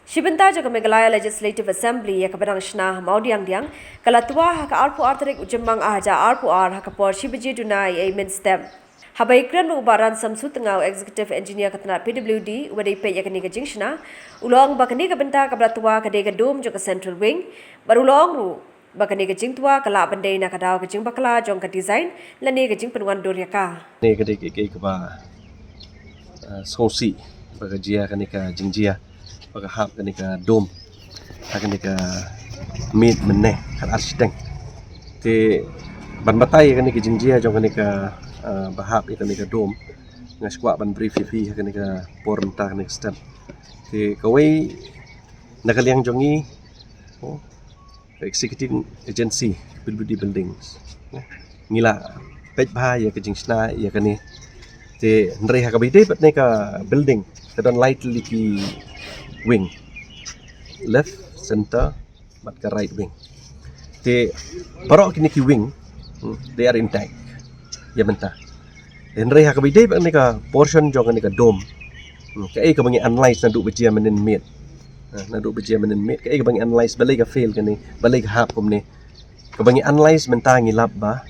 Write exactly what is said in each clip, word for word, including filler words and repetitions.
Shi bynta jong ka Meghalaya Legislative Assembly ïa kaba dang shna ha Mawdiangdiang ka la twa ha ka arphew ar tarik u Jymmang ar hajar arphew ar ha ka por shi baje duna eiei mynstep. Haba ïakren bad u Bah Ransom Sutnga, u Executive Engineer ka tnad P W D uba dei peit ïa kane ka jingshna, u la ong ba kane ka bynta kaba la twa ka dei ka dome jong ka Central Wing, bad u la ong ruh ba kane ka jingtwa ka lah ban dei na ka daw ka jingbakla jong ka design lane ka jingpynwandur ïa ka. Kane ka dei ka, ka, kaba uh, sngewsih ba ka jia kane ka jingjia ba ka hap kane ka dome ha kane ka miet mynne ka ar shiteng. Te ban batai ïa kane ka jingjia jong kane ka uh, ba hap ïa kane ka dome, nga sngewkwah ban brief ïa phi ha kane ka por mynta kane ka step. Te kawei na ka liang jong ngi, oh, ka executive agency P W D Buildings, ngi la peit bha ïa ka jingshna ïa kane. Te hynrei ha kaba ïadei bad kane ka building ka don lai tylli ki wing, left, center bad ka right wing. Te baroh kine ki wing, hmm, they are intact ïa mynta. Hynrei ha kaba ïadei bad kane ka portion jong kane ka dome, hmm, kaei kaba ngi analyse naduh ba jia mynnin miet. Ha, naduh ba jia mynnin miet kaei kaba ngi analyse, balei ka fail kane, balei ka hap kumne. Kaba ngi analyse mynta ngi lap ba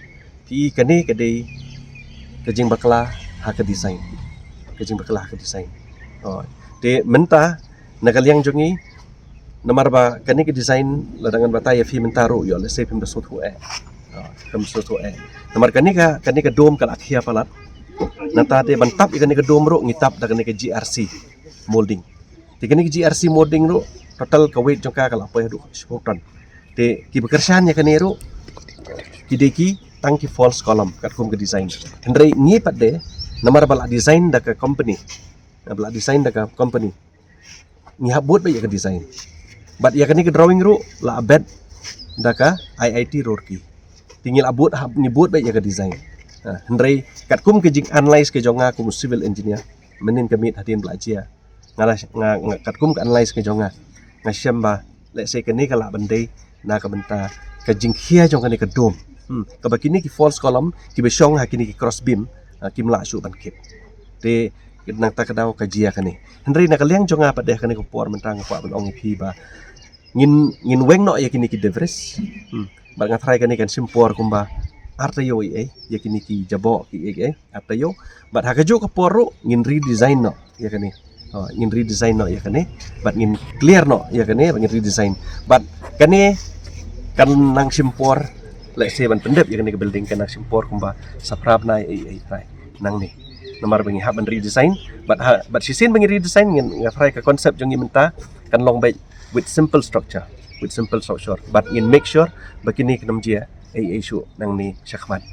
phi, kane ka dei ka jingbakla ha ka design. Ka jingbakla ha ka design. Oh. Te mynta na ka liang jong ngi, namar ba kane ka design lada ngan batai ïa phi mynta ruh, ïoh lehse phim da sngewthuh eh. Oh, phim da sngewthuh eh. Namar kane ka, kane ka dome ka la khia palat. Nangta te ban tap ïa kane ka dome ruh ngi tap da kane ka G R C molding. Te kane ka G R C molding ruh total ka weight jong ka ka la poi haduh shiphew ton. Te kiba kyrshan ïa kane ruh ki dei ki tang ki false column katkum ka design. Hynrei ngi pat de, namar ba la design da ka company, ba la design da ka company, ngi hap bud beit ïa ka design. Bad ïa kane ka drawing ruh la bet da ka I I T Roorkee. Te ngi la bud, hap ngi bud beit ïa ka design. Ha, hynrei katkum ka jinganalyse ka jong nga kum u civil engineer mynnin ka miet hadien ba la jia, nga la, nga, nga katkum ka analyse ka jong nga, nga shem ba lehse kane ka lah ban dei na ka bynta ka jingkhia jong kane ka dome. Hmm, kaba kine ki false column kiba shong ha kine ki cross beam, ah, kim lah shuh ban kit. Te nangta ka daw ka jia kane. Hynrei na ka liang jong nga pat de kane ka por mynta nga kwah ban ong ïa phi ba ngin, ngin weng noh ïa kine ki debris. Hmm. Bad nga tharai kane kan shim por kumba ar taïew eiei, ïa kine ki jaboh ki eiei, ar taïew. Bad ha kajuh ka por ruh ngin redesign noh ïa kane. Oh, ngin redesign noh ïa kane. Bad ngin clear noh ïa kane, bad ngin redesign. Bad kane kan nang shim por, lehse ban pyndep ïa kane ka building kan nang shim por kumba sa phra bnai eiei, eiei nangne. Namar ba ngi hap ban redesign, bad ha, bad shisien ba ngi redesign, ngin, nga tharai ka concept jong ngi mynta kan long beit with simple structure, with simple structure. Bad ngin make sure ba kine kin ym jia eiei shuh nangne shakhmat.